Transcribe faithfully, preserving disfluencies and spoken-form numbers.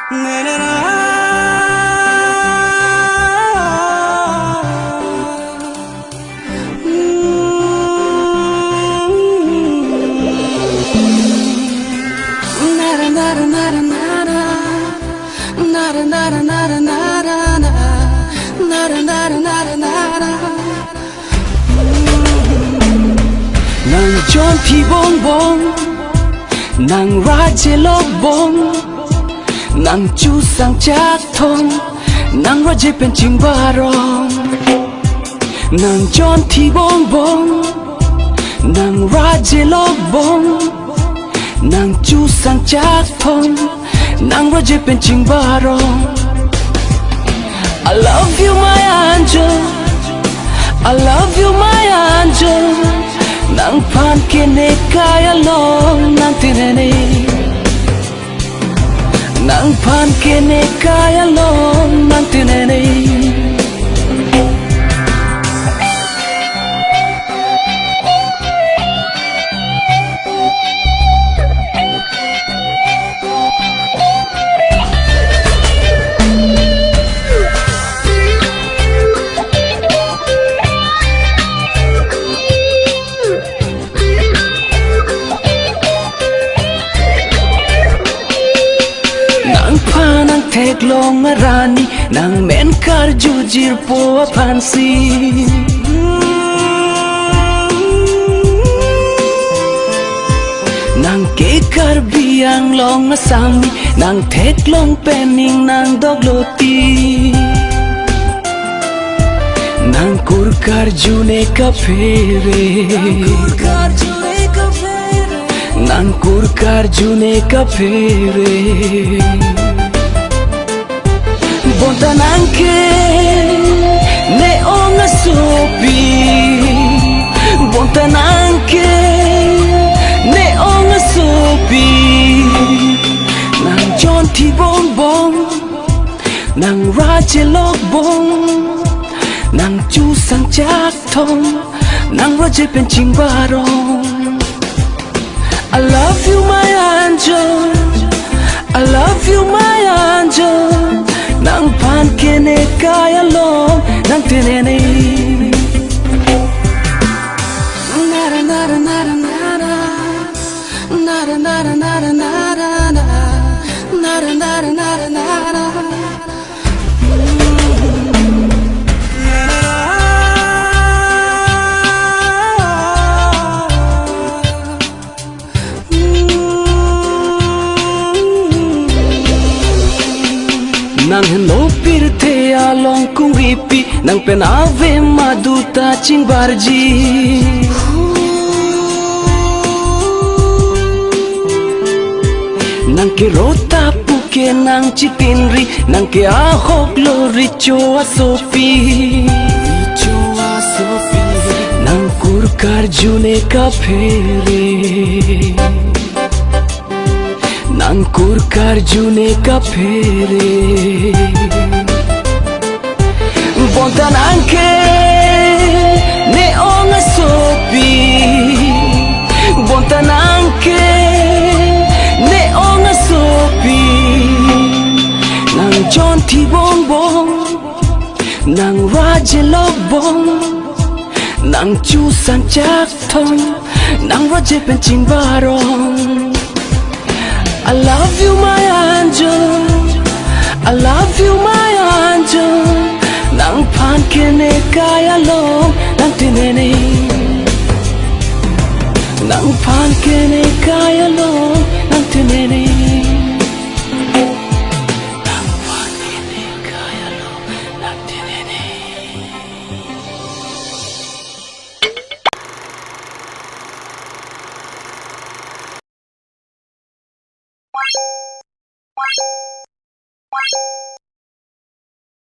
Nang jonthi bongbong, nang raje lok bom, nang chusang chakthom, nang raje pen chingbarong. Nang jonthi bongbong, nang raje lok bom, nang chusang chakthom, nang raje pen chingbarong. I love you, my angel. I love you, my angel. Nangphan kene kai along nang tinene. Nangphan kene kai along nang tinene. Nangphan nang theklong arani, nang men karju jirpo aphansi. Nang ke Karbi Anglong asami, nang theklong pen ning nang dogloti. Nang kur karju ne kaphere. Nang kur karju ne kaphere. Bonta nang ke ne ong asopi. Bonta nang ke ne ong asopi. Nang jonthi bongbong, nang raje lok bom, nang chusang chakthom, nang raje pen chingbarong. I love you, my angel. I love you, my angel. Nangphan kene kai along nang tinene. Nang henlo pirthe along kungripi, nang pen ave maduta chingbarji. Nang ke rota puke nang chitinri, nang ke ahok lo richo asopi. Nang kur karju ne kaphere. Nang kur karju ne kaphere. Bonta nang ke ne ong asopi. Bonta nang ke ne ong asopi. Nang jonthi bongbong, nang raje lok bom, nang chusang chakthom, nang raje pen chingbarong. I love you, my angel. I love you, my angel. Nangphan kene kai along nang tinene.